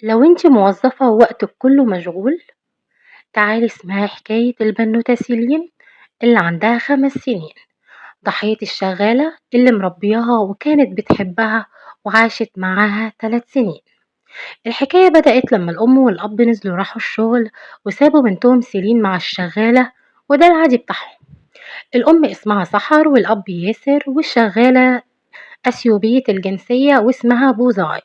لو انتِ موظفة ووقتِك كله مشغول، تعالي اسمعي حكاية البنوتة سيلين اللي عندها 5 سنين، ضحية الشغالة اللي مربياها وكانت بتحبها وعاشت معاها 3 سنين. الحكاية بدأت لما الأم والأب نزلوا راحوا الشغل وسابوا بنتهم سيلين مع الشغالة، وده العادي بتاعهم. الأم اسمها سحر والأب ياسر، والشغالة أثيوبية الجنسية واسمها بوزاي.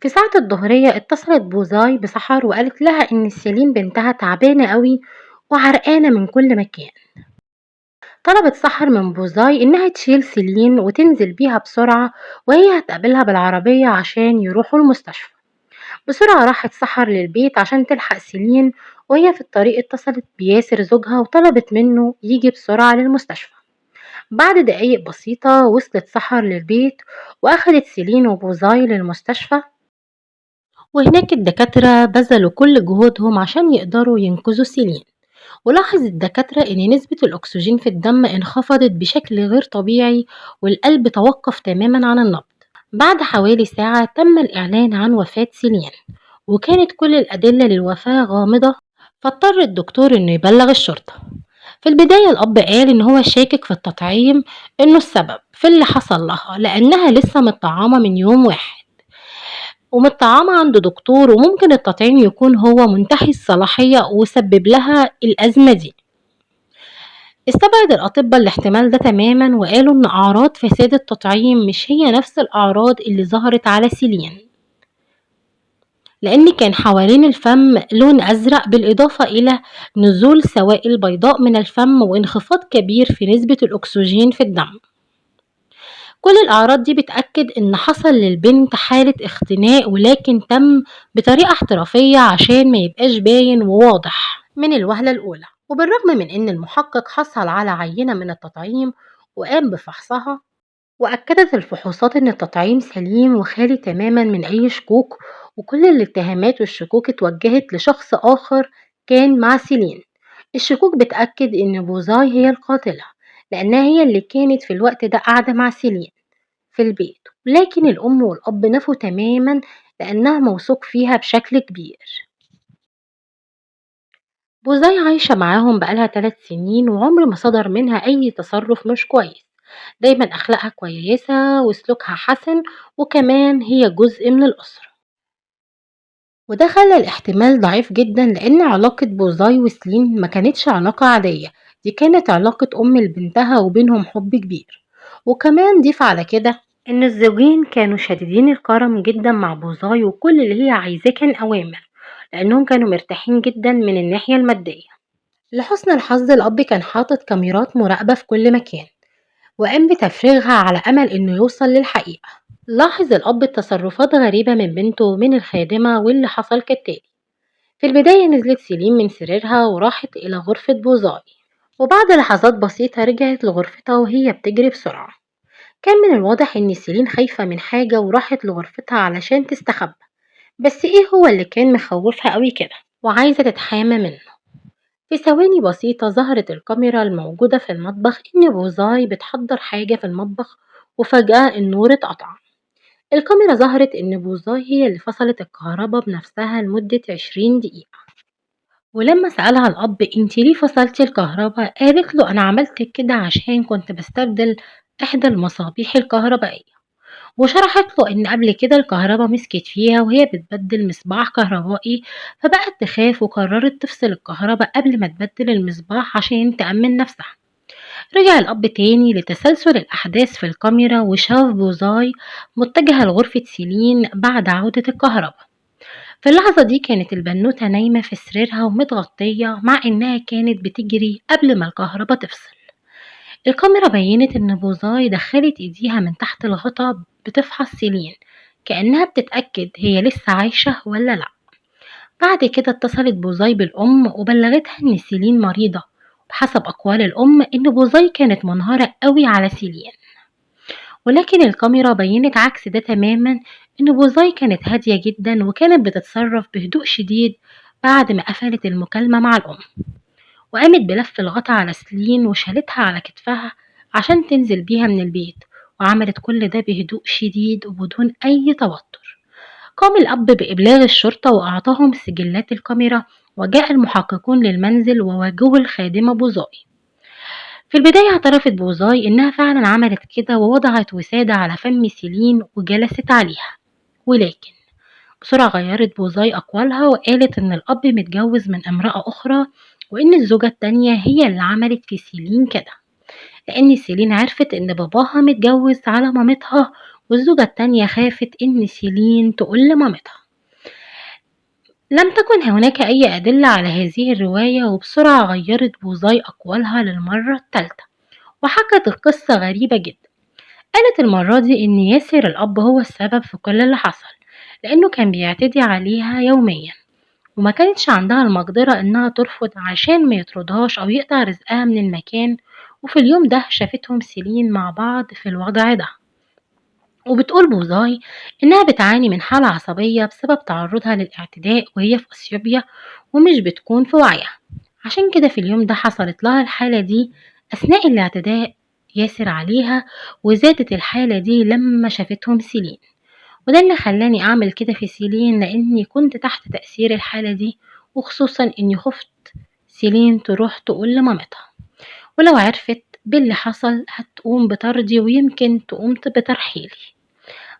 في ساعة الظهرية اتصلت بوزاي بسحر وقالت لها إن سيلين بنتها تعبانة قوي وعرقانة من كل مكان. طلبت سحر من بوزاي إنها تشيل سيلين وتنزل بيها بسرعة، وهي هتقابلها بالعربية عشان يروحوا المستشفى. بسرعة راحت سحر للبيت عشان تلحق سيلين، وهي في الطريق اتصلت بياسر زوجها وطلبت منه يجي بسرعة للمستشفى. بعد دقايق بسيطة وصلت سحر للبيت وأخدت سيلين وبوزاي للمستشفى، وهناك الدكاترة بذلوا كل جهودهم عشان يقدروا ينقذوا سيلين. ولاحظ الدكاترة إن نسبة الأكسجين في الدم انخفضت بشكل غير طبيعي، والقلب توقف تماما عن النبض. بعد حوالي ساعة تم الإعلان عن وفاة سيلين، وكانت كل الأدلة للوفاة غامضة، فاضطر الدكتور إنه يبلغ الشرطة. في البداية الأب قال إن هو شاكك في التطعيم إنه السبب في اللي حصل لها، لأنها لسه متطعمة من يوم واحد ومتطعمة عند دكتور، وممكن التطعيم يكون هو منتهي الصلاحية وسبب لها الأزمة دي. استبعد الأطباء الاحتمال ده تماما، وقالوا إن أعراض فساد التطعيم مش هي نفس الأعراض اللي ظهرت على سيلين، لأن كان حوالين الفم لون أزرق، بالإضافة إلى نزول سوائل بيضاء من الفم وانخفاض كبير في نسبة الأكسجين في الدم. كل الأعراض دي بتأكد إن حصل للبنت حالة اختناق، ولكن تم بطريقة احترافية عشان ما يبقاش باين وواضح من الوهلة الأولى. وبالرغم من إن المحقق حصل على عينة من التطعيم وقام بفحصها، وأكدت الفحوصات إن التطعيم سليم وخالي تماما من أي شكوك، وكل الاتهامات والشكوك اتوجهت لشخص آخر كان مع سيلين. الشكوك بتأكد إن بوزاي هي القاتلة، لأنها هي اللي كانت في الوقت ده قاعدة مع سيلين في البيت، لكن الأم والأب نفوا تماما لأنها موثوق فيها بشكل كبير. بوزاي عايشة معاهم بقالها 3 سنين، وعمر ما صدر منها أي تصرف مش كويس، دايما أخلاقها كويسة وسلوكها حسن، وكمان هي جزء من الأسرة. وده خلى الاحتمال ضعيف جدا، لأن علاقة بوزاي وسلين ما كانتش علاقة عادية، دي كانت علاقة أم لبنتها وبينهم حب كبير. وكمان ضيف على كده إن الزوجين كانوا شديدين الكرم جدا مع بوزاي، وكل اللي هي عايزاه كان أوامر، لأنهم كانوا مرتاحين جدا من الناحية المادية. لحسن الحظ الأب كان حاطط كاميرات مراقبة في كل مكان، وقام بتفريغها على أمل إنه يوصل للحقيقة. لاحظ الأب تصرفات غريبة من بنته من الخادمة، واللي حصل كالتالي: في البداية نزلت سيلين من سريرها وراحت إلى غرفة بوزاي، وبعد لحظات بسيطة رجعت لغرفتها وهي بتجري بسرعة. كان من الواضح إن سيلين خايفة من حاجة وراحت لغرفتها علشان تستخبى، بس إيه هو اللي كان مخوفها قوي كده وعايزة تتحامى منه؟ في ثواني بسيطة ظهرت الكاميرا الموجودة في المطبخ إن بوزاي بتحضر حاجة في المطبخ، وفجأة النور اتقطع. الكاميرا ظهرت إن بوزاي هي اللي فصلت الكهرباء بنفسها لمدة 20 دقيقة. ولما سألها الأب انتي ليه فصلتي الكهرباء، قالت له أنا عملت كده عشان كنت بستبدل إحدى المصابيح الكهربائية، وشرحت له إن قبل كده الكهرباء مسكت فيها وهي بتبدل مصباح كهربائي، فبقت تخاف وقررت تفصل الكهرباء قبل ما تبدل المصباح عشان تأمن نفسها. رجع الأب تاني لتسلسل الأحداث في الكاميرا وشاف بوزاي متجهة لغرفة سيلين بعد عودة الكهرباء. في اللحظة دي كانت البنوتة نايمة في سريرها ومتغطية، مع إنها كانت بتجري قبل ما الكهرباء تفصل. الكاميرا بينت إن بوزاي دخلت إيديها من تحت الغطا بتفحص سيلين كأنها بتتأكد هي لسه عايشة ولا لأ. بعد كده اتصلت بوزاي بالأم وبلغتها إن سيلين مريضة. بحسب أقوال الأم إن بوزاي كانت منهارة قوي على سيلين، ولكن الكاميرا بينت عكس ده تماما، إن بوزاي كانت هادية جدا وكانت بتتصرف بهدوء شديد بعد ما قفلت المكالمة مع الأم، وقامت بلف الغطا على سيلين وشالتها على كتفها عشان تنزل بيها من البيت، وعملت كل ده بهدوء شديد وبدون أي توتر. قام الأب بإبلاغ الشرطة وأعطاهم سجلات الكاميرا، وجاء المحققون للمنزل وواجهوا الخادمة بوزاي. في البداية اعترفت بوزاي إنها فعلا عملت كده ووضعت وسادة على فم سيلين وجلست عليها، ولكن بسرعة غيرت بوزاي أقوالها وقالت إن الأب متجوز من امرأة أخرى، وإن الزوجة التانية هي اللي عملت في سيلين كده، لأن سيلين عرفت إن باباها متجوز على مامتها، والزوجة التانية خافت إن سيلين تقول لمامتها. لم تكن هناك أي أدلة على هذه الرواية، وبسرعة غيرت بوزاي أقوالها للمرة الثالثة وحكت القصة غريبة جدا. قالت المرة دي إن ياسر الأب هو السبب في كل اللي حصل، لأنه كان بيعتدي عليها يوميا، وما كانتش عندها المقدرة إنها ترفض عشان ما يطردهاش أو يقطع رزقها من المكان. وفي اليوم ده شافتهم سيلين مع بعض في الوضع ده. وبتقول بوزاي إنها بتعاني من حالة عصبية بسبب تعرضها للاعتداء وهي في أثيوبيا، ومش بتكون في وعيها، عشان كده في اليوم ده حصلت لها الحالة دي أثناء الاعتداء ياسر عليها، وزادت الحالة دي لما شافتهم سيلين. وده اللي خلاني أعمل كده في سيلين، لأني كنت تحت تأثير الحالة دي، وخصوصا إني خفت سيلين تروح تقول لمامتها، ولو عرفت باللي حصل هتقوم بطردي ويمكن تقوم بترحيلي.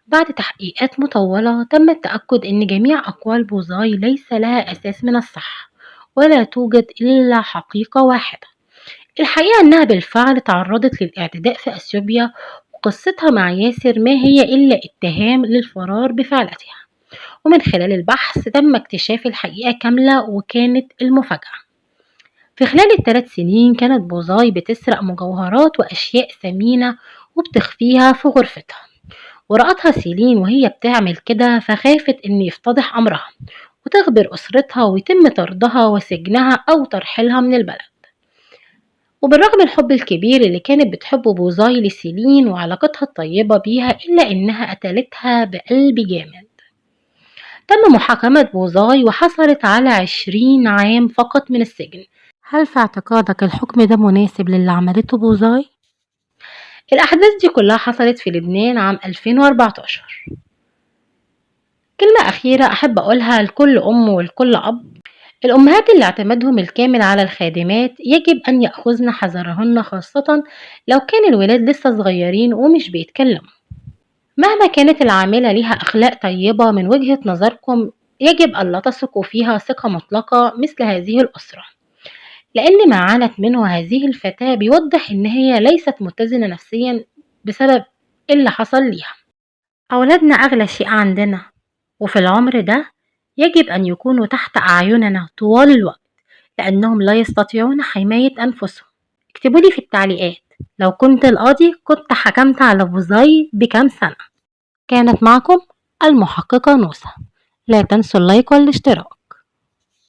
بعد تحقيقات مطولة تم التأكد إن جميع أقوال بوزاي ليس لها أساس من الصحة، ولا توجد إلا حقيقة واحدة. الحقيقة إنها بالفعل تعرضت للاعتداء في أثيوبيا، وقصتها مع ياسر ما هي إلا اتهام للفرار بفعلتها. ومن خلال البحث تم اكتشاف الحقيقة كاملة، وكانت المفاجأة. في خلال ال3 سنين كانت بوزاي بتسرق مجوهرات وأشياء ثمينة وبتخفيها في غرفتها، ورأتها سيلين وهي بتعمل كده، فخافت إن يفتضح أمرها وتخبر أسرتها ويتم طردها وسجنها أو ترحيلها من البلد. وبالرغم الحب الكبير اللي كانت بتحبه بوزاي لسيلين وعلاقتها الطيبة بيها، إلا إنها قتلتها بقلب جامد. تم محاكمة بوزاي وحصلت على 20 عام فقط من السجن. هل في اعتقادك الحكم ده مناسب للي عملته بوزاي؟ الأحداث دي كلها حصلت في لبنان عام 2014. كلمة أخيرة أحب أقولها لكل أم ولكل أب: الأمهات اللي اعتمادهم الكامل على الخادمات يجب أن يأخذن حذرهن، خاصة لو كان الولاد لسه صغيرين ومش بيتكلموا. مهما كانت العاملة ليها أخلاق طيبة من وجهة نظركم، يجب أن لا تثقوا فيها ثقة مطلقة مثل هذه الأسرة، لأن ما عانت منه هذه الفتاة بيوضح إن هي ليست متزنة نفسيا بسبب اللي حصل ليها. أولادنا أغلى شيء عندنا، وفي العمر ده يجب أن يكونوا تحت أعيننا طوال الوقت، لأنهم لا يستطيعون حماية أنفسهم. اكتبوا لي في التعليقات لو كنت القاضي كنت حكمت على بوزاي بكام سنة. كانت معكم المحققة نوسة. لا تنسوا اللايك والاشتراك.